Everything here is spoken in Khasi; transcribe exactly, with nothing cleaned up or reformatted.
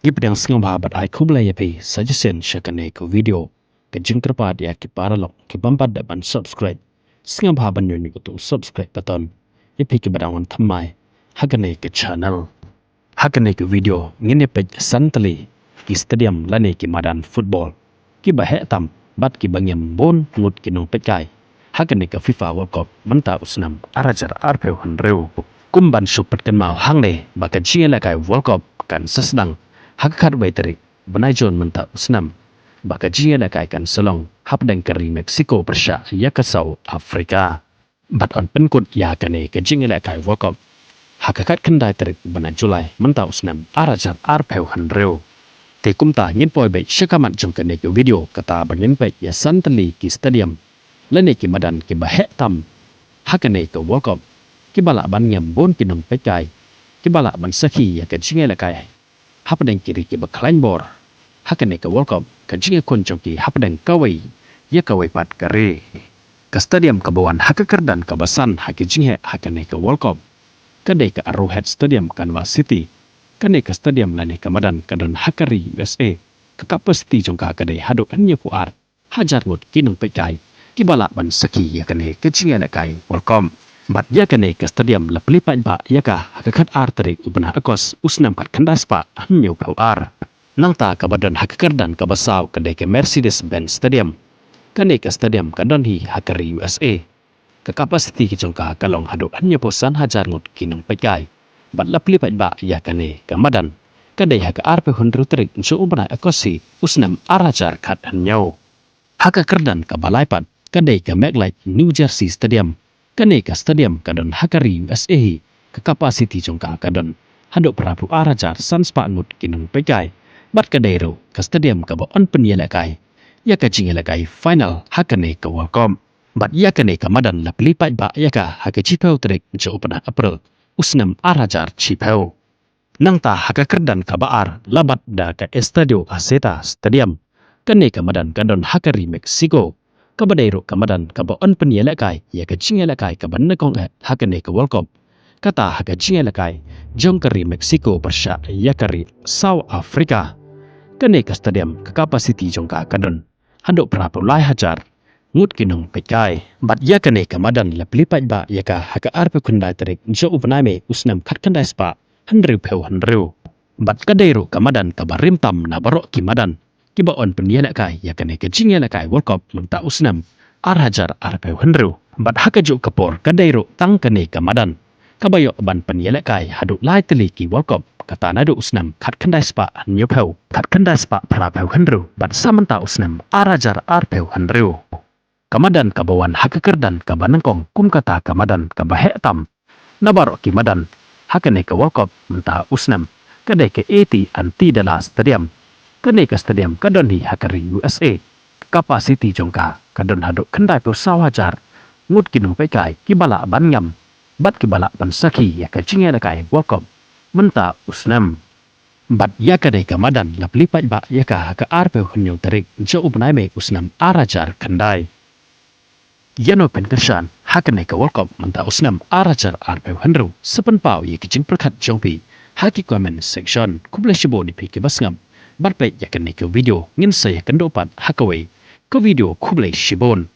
Ïa pdiang sngewbha bad ai khublei ïa phi suggestion sha kane ka video. Ka jingkyrpad ïa ki paralok ki bym pat da ban subscribe, sngewbha ban ñiew ñiew utu subscribe button. Ïa phi ki ba dang wan thymmai ha kane ka channel. Ha kane ka video ngin ïa peit san tylli ki stadium lane ki madan football kiba heh tam bad kiba ngiam bun ngut ki nongpeitkai ha kane ka FIFA World Cup mynta u snem ar hajar arphew hynriew. Kum ban shu pynkynmaw hangne ba ka jingïalehkai World Cup kan sa sdang ha ka khatwei tarik bnai Jun mynta u snem, ba ka jingïalehkai kan sa long hapdeng ka ri Mexico pyrshah ïa ka South Africa. Bad yn pynkut ïa kane ka jingïalehkai World Cup ha ka khatkhyndai tarik bnai July mynta u snem ar hajar arphew hynriew. Te kumta ngin poi beit sha ka mat jong kane ka video, kata ba ngin peit ïa san tylli ki stadium lane ki madan kiba heh tam ha kane ka World Cup, kiba lah ban ngiam bun ki nongpeitkai, kiba lah ban sakhi ïa ka jingïalehkai hapdeng ki ri kiba khlaiñ bor ha kane ka World Cup, ka jingïakhun jong ki hapdeng kawei ïa kawei pat ka ri. Ka stadium kaba wan ha ka kyrdan kaba san ha ka jingheh ha kane ka World Cup ka dei ka Arrowhead Stadium, Kansas City. Kane ka stadium lane ka madan ka don ha ka ri U S A. Ka capacity jong ka ka dei haduh hynñiewphew ar hajar ngut ki nongpeitkai kiba lah ban sakhi ïa kane ka jingïalehkai World Cup. Bad ïa kane ka stadium la plie paidbah ïa ka ha ka khatar tarik u bnai August u snem khatkhyndai spah hynñiewphew ar. Nangta kaba don ha ka kyrdan kaba saw ka dei ka Mercedes-Benz Stadium. Kane ka stadium ka don hi ha ka ri U S A. Ka capacity ka jong ka ka long haduh hynñiewphew san hajar ngut ki nongpeitkai. Bad la plie paidbah ïa kane ka madan ka dei ha ka arphew hynriew tarik jong u bnai August hi u snem ar hajar khathynñiew. Ha ka kyrdan kaba lai pat ka dei ka MetLife New Jersey Stadium. Kane ka stadium ka don ha ka ri U S A hi. Ka capacity jong ka ka don haduh phraphew ar hajar san spah ngut ki nongpeitkai. Bad ka dei ruh ka stadium kaba yn pynïalehkai ïa ka jingïalehkai final ha kane ka World Cup. Bad ïa kane ka madan la plie paidbah ïa ka ha ka shiphew tarik jong u bnai April u snem ar hajar shiphew. Nangta ha ka kyrdan kaba ar la bat da ka Estadio Azteca Stadium. Kane ka madan ka don ha ka ri Mexico, kaba dei ruh ka madan kaba yn pynïalehkai ïa ka jingïalehkai kaba nyngkong eh ha kane ka World Cup, kata ha ka jingïalehkai jong ka ri Mexico pyrshah ïa ka ri South Africa. Kane ka stadium ka capacity jong ka ka don haduh phraphew lai hajar ngut ki nongpeitkai. Bad ïa kane ka madan la plie paidbah ïa ka ha ka arphew khyndai tarik jong u bnai May u snem khatkhyndai spah hynriewphew hynriew. Bad ka dei ruh ka madan kaba rim tam na baroh ki madan kiba yn pynïalehkai ïa kane ka jingïalehkai World Cup mynta u snem ar hajar arphew hynriew. Bad ha kajuh ka por ka dei ruh tang kane ka madan kaba ïoh ban pynïalehkai haduh lai tylli ki World Cup, kata naduh u snem khatkhyndai spah hynñiewphew, khatkhyndai spah phraphew hynriew bad sa mynta u snem ar hajar arphew hynriew. Ka madan kaba wan ha ka kyrdan kaba nyngkong kum kata ka madan kaba heh tam na baroh ki madan ha kane ka World Cup mynta u snem ka dei ka AT&T Della Stadium. Kane ka stadium ka don hi ha ka ri U S A. Ka capacity jong ka ka don haduh khyndaiphew saw hajar ngut ki nongpeitkai kiba lah ban ngam bad kiba lah ban sakhi ïa ka jingïalehkai World Cup mynta u snem. Bad ïa kane ka madan la plie paidbah ïa ka ha ka arphew hynñiew tarik jong u bnai May u snem ar hajar khyndai. Ïa no pynkyrshan ha kane ka World Cup mynta u snem ar hajar arphew hynriew, sa pynpaw ïa ki jingpyrkhat jong phi ha ki comment section. Khublei shibun ïa phi kiba sngap bad peit ïa kane ka video. Ngin sa ïakynduh pat ha kawei ka video. Khublei shibun.